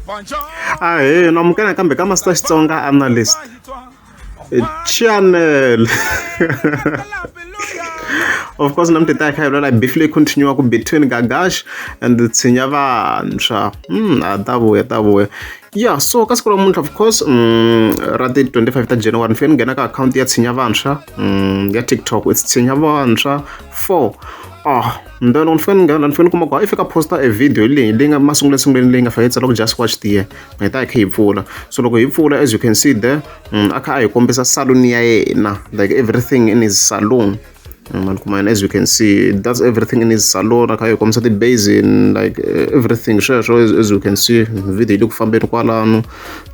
Ahee na amukela nakambe ka Master Xitsonga Analyst channel. Of course namuntlha hi ta hi kha hi vulavula hi beef leyi continue-ku between Gagash and Tshinya Vantshwa. A ta vuya ta vuya. Yeah, so ka siku ra namuntlha of course ra ti 25 ta January ni fike ni nghena ka akhawunti ya Tshinya Vantshwa ya TikTok. It's Tshinya Vantshwa 4. Ah, then loko ni fika ni nghena ni fike ni kuma ku i fika posta e video leyi leyi nga masunguleni sunguleni leyi nga fika yi tsala ku just watch the hi ta hi kha hi pfula. So loko hi pfula, as you can see there, a kha a hi kombisa salon ya yena, like everything in his salon. Kuma as you can see, that's everything in his salon. A kha hi kombisa ti-basin, like everything sweswo. As you can see, video yi le ku fambeni kwalano.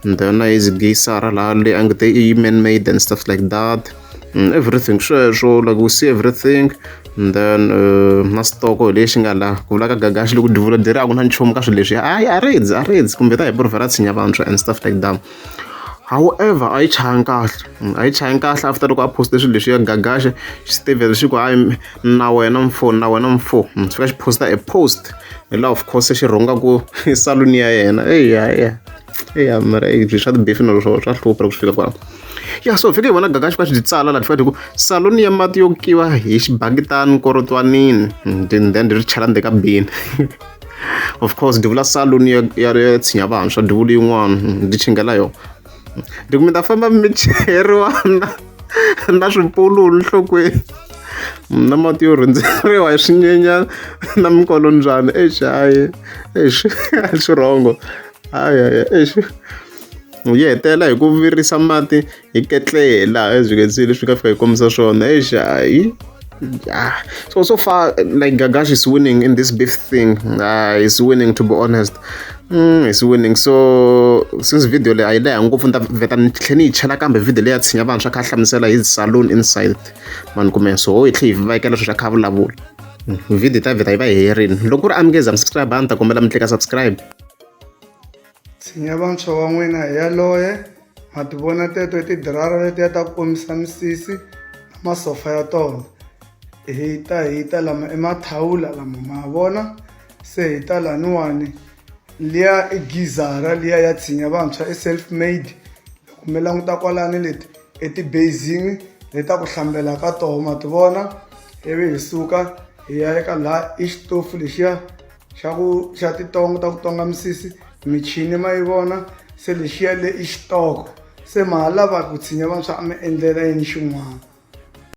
And then na his geyser laha leyi a nge te i man made and stuff like that. Everything sweswo, like we see everything. And then na stoko hi lexi nga laha ku vula ka Gagashi loko dyi vula dyi ri a ku na nchumu ka swilo leswi, hayi a ridzi a ridzi kumbe ta hi puruvhera Tshinya Vantshwa and stuff like that. However, a yi chayangi kahle, a yi chayangi kahle. After loko a poste swilo leswi ya Gagashi, Steven xi ku hayi na wena mfo, na wena mfo, xi fika xi posta a post hi laha of course xi rhungaku salon ya yena. Eya ya eya mara swa ti-beef na swo swa hlupha loko swi fika kwalaho. Ya, so fike hi vona Gagashi fika xi byi tsala laha fika ku salon ya mati yo kiwa hi xibakitani korotwanini, then ri chela ndzeni ka bin. Of course dyi vula salon ya Tshinya Vantshwa, dyi vula yin'wana dyi chingela yona. Dyi ku mi ta famba mi cheriwa na swipululu nhlokweni na mati yo rhendzeriwa hi swinyenyana na minkolombyana. Exi hayi, exi swi wrong, hayi hayi, exi yi hetela hi ku virisa mati hi ketlela. As you can see, leswi nga fika hi kombisa swona. Exi hayi, yeah. So far, like, Gagash is winning in this beef thing. He's winning, to be honest. He's winning. So since video leyi a yi leha ngopfu, ni ta vheta ni tlhela ni yi chela kambe video leyi ya Tshinya Vantshwa kha a hlamusela his salon inside mani kume. So ho hi tlhe hi vekela swilo swa kha vulavula, video ta vheta yi va yi herile. Loko ku ri amukeza mi subscribe, a ni ta kombela mi tlika subscribe. Tshinya Vantshwa wa n'wina hi yaloye. Ma ti vona teto i tidirara letiya ta ku omisa misisi na masofa ya tona. Hi ta hi ta lama i mathawula lama, ma vona. Se hi ta laniwani, liya i gizara liya ya Tshinya Vantshwa, i self made. Loko mi languta kwalani, leti i ti-basin leti ta ku hlambela ka toho, ma ti vona. Ivi hi suka hi ya eka laha i xitofu lexiya xa ku xa titongo ta ku tonga misisi, michini ma yi vona. Se lexiya le i xitoko. Se ma ha lava ku Tshinya Vantshwa a mi endlela yini xin'wana?